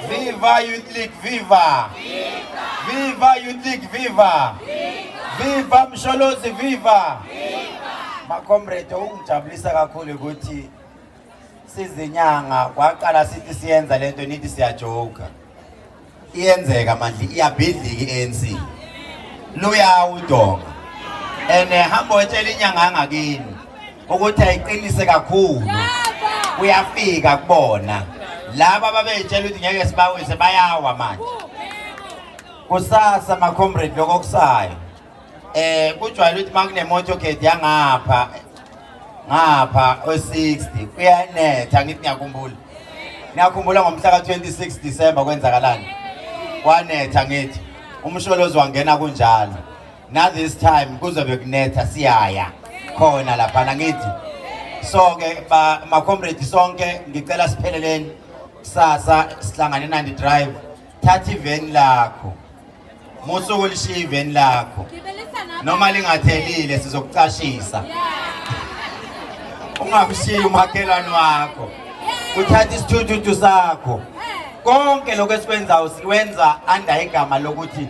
Viva Youth League, viva! Viva Youth League, viva! Viva Msholozi, viva! Makomrade, okungijabulisa kakhulu ukuthi sizinyanga kwaqala sithi siyenza lento nithi siyajoka. Iyenzeka manje iyabhidlika i-ANC. Luyawa udonga. And hamba otshela inyanga yangakini ukuthi ayiqinise kakhulu. Uyafika kubona. Laba babeyitshela ukuthi ngeke sibawise bayawa manje. Kusasa ma comrade lokho kusayo. Kujwayele ukuthi makunemotorcade yangapha ngapha o60 kuyanetha ngithi ngiyakhumbula. Ngiyakhumbula ngomhla ka26 December kwenzakalani? Kwanetha ngithi umsholozi wangena kunjalo. Na this time kuzobe kunetha siyaya khona lapha ngithi. So ke ba ma comrade sonke ngicela sipheleleni kusasa sihlangane Nandi Drive. Thatha iveni lakho. Musa ukulishiya iveni lakho. Noma lingathelile sizokucashisa. Ungamshiyi umakhelwane wakho. Uthatha isithuthuthu sakho. Konke lokho esikwenzayo sikwenza under igama lokuthi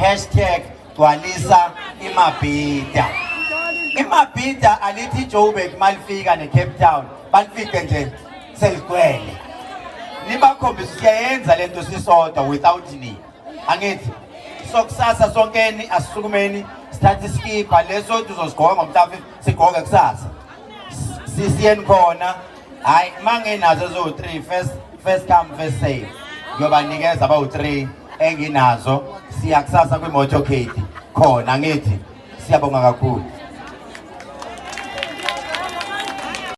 hashtag gcwalisa imabhida. Imabhida alithi Joburg malifika neCape Town balifike nje seligcwele. Nibakhombisa siyayenza lento sisodwa without ni. Angithi so kusasa sonkeni asisukumeni sithathe isikibha leso uzosigqoka ngomhla sigqoke kusasa. Sisiyeni khona. Hayi mangenazo zo 3 first come first save. Ngiyobanikeza abawu 3 enginazo siya kusasa kwi motorcade khona ngithi siyabonga kakhulu.